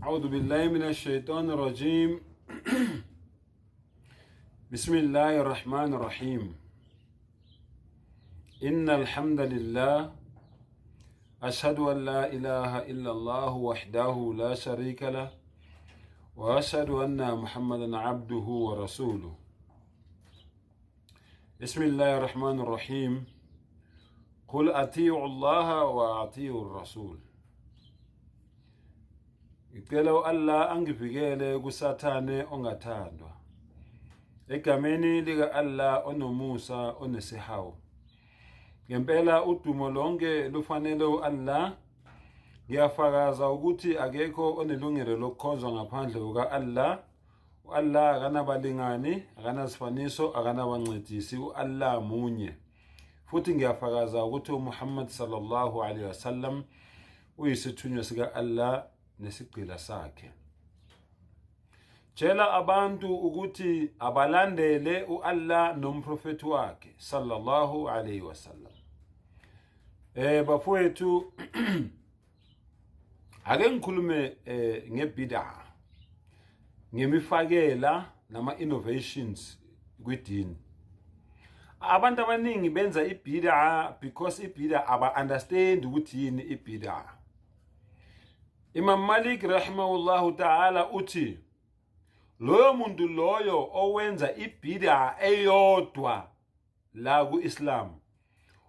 أعوذ بالله من الشيطان الرجيم بسم الله الرحمن الرحيم إن الحمد لله أشهد أن لا إله إلا الله وحده لا شريك له وأشهد أن محمدا عبده ورسوله بسم الله الرحمن الرحيم قل أطيعوا الله وأطيعوا الرسول Ngicela u-Allah angivikele kuSathane ongathandwa. Egameni lika-Allah onomusa onesihawu. Ngempela udumo lonke lufanele u-Allah. Ngiyafakaza ukuthi akekho onelungelo lokukhonzwa ngaphandle kuka-Allah. U-Allah akanabalingani, akanazifaniso, akanabancedisi. U-Allah munye. Futhi ngiyafakaza ukuthi uMuhammad sallallahu alaihi wasallam uyisithunywa sika-Allah nesigqila sakhe. Tshela abantu ukuthi abalandele u-Allah nomprofethi wakhe sallallahu alaihi wasallam. Eh bafowethu ake ngikhulume eh ngebid'a ngemifakela nama innovations kwidini. Abantu abaningi benza ibid'a because ibid'a aba understand ukuthi yini ibid'a. Imam Malik rahimahullahu ta'ala uthi loyo muntu loyo owenza ibid'a eyodwa la ku-Islam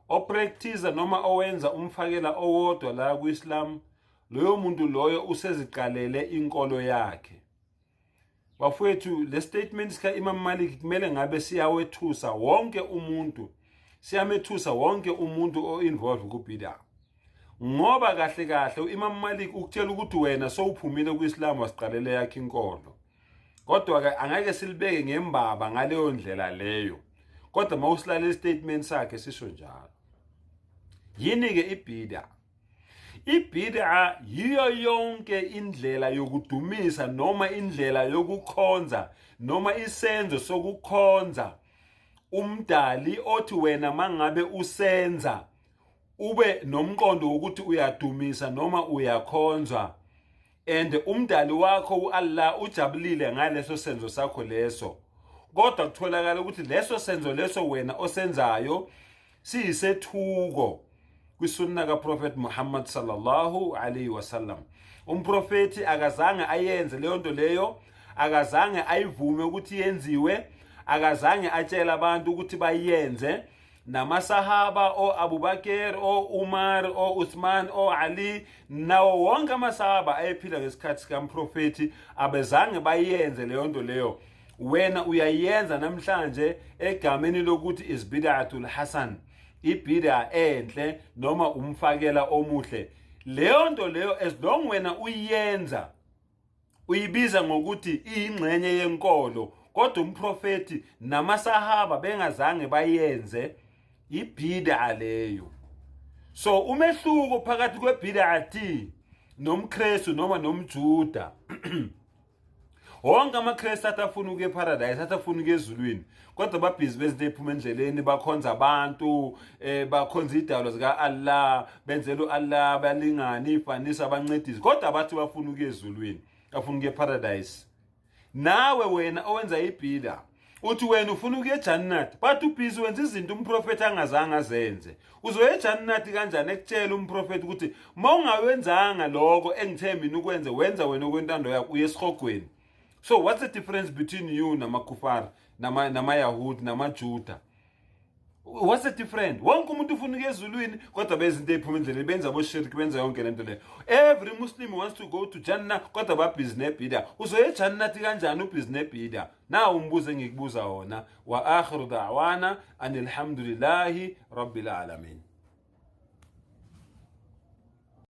opractice noma owenza umfakela owodwa la ku-Islam loyo muntu loyo useziqalele inkolo yakhe. Bafowethu, le statement sika Imam Malik kumele ngabe siyawethusa wonke umuntu, siyamethusa wonke umuntu o-involve kubida, ngoba kahle kahle u-Imam Malik ukutshela ukuthi wena sowuphumile ku-Islam wasiqalela yakhe inkolo. Kodwa ke angeke silibeke ngembaba ngaleyo ndlela leyo, kodwa mawusilalela istatement sakhe sisho njalo. Yini ke ibida? Ibid'a yiyo yonke indlela yokudumisa noma indlela yokukhonza noma isenzo sokukhonza umdali othi wena mangabe usenza ube nomqondo wokuthi uyadumisa noma uyakhonza, and umdali wakho uAllah ujabulile ngaleso senzo sakho leso, kodwa kutholakala ukuthi leso senzo leso wena osenzayo siyisethuko kwisunna kaProphet Muhammad sallallahu alaihi wasallam. Umprofethi akazange ayenze leyo nto leyo, akazange ayivume ukuthi yenziwe, akazange atshele abantu ukuthi bayenze. Namasahaba o-Abu Bakr, o-Umar, o-Uthman, o-Ali, nawo wonke amasahaba ayephila ngesikhathi sikamprofethi abezange bayenze leyo nto leyo. Wena uyayenza namhlanje egameni lokuthi is bid'atul hasan, ibid'a enhle noma umfakela omuhle. Leyo nto leyo, as long wena uyenza uyibiza ngokuthi iyingxenye yenkolo, kodwa umprofethi namasahaba bengazange bayenze, ibid'a leyo. So umehluko phakathi kwebid'ati nomKristu noma nomJuda, wonke amaKristu athi afuna ukuya eparadise, athi afuna ukuya ezulwini, kodwa babhizi bezinto eziphuma endleleni, bakhonza abantu, bakhonza idalo zika-Allah, benzela u-Allah balingane ifanisa abancedisi, kodwa bathi bafuna ukuya ezulwini, bafuna ukuya eparadise. Nawe wena owenza ibhila uthi wena ufuna ukuya eJannat, but ubhizi wenza izinto umprofethi angazange azenze. Uzoya eJannat kanjani ekutshela umprofethi ukuthi uma ungawenzanga lokho engithe mina ukwenze, wenza wena okwentando yakho, uye esihogweni? So what's the difference between you namakufar, namaYahudi, namaJuda? What's the difference? Wonke umuntu ufuna ukuya ezulwini, kodwa bezinto eziphuma endleleni, benza boshirki, benza yonke lento leyo. Every Muslim wants to go to Jannah, kodwa babhizi nebida. Uzoya eJannati kanjani ubhizi nebida? Nawu umbuzo engikubuza wona. Wa akhiru da'wana anilhamdulillahi rabbil alamin.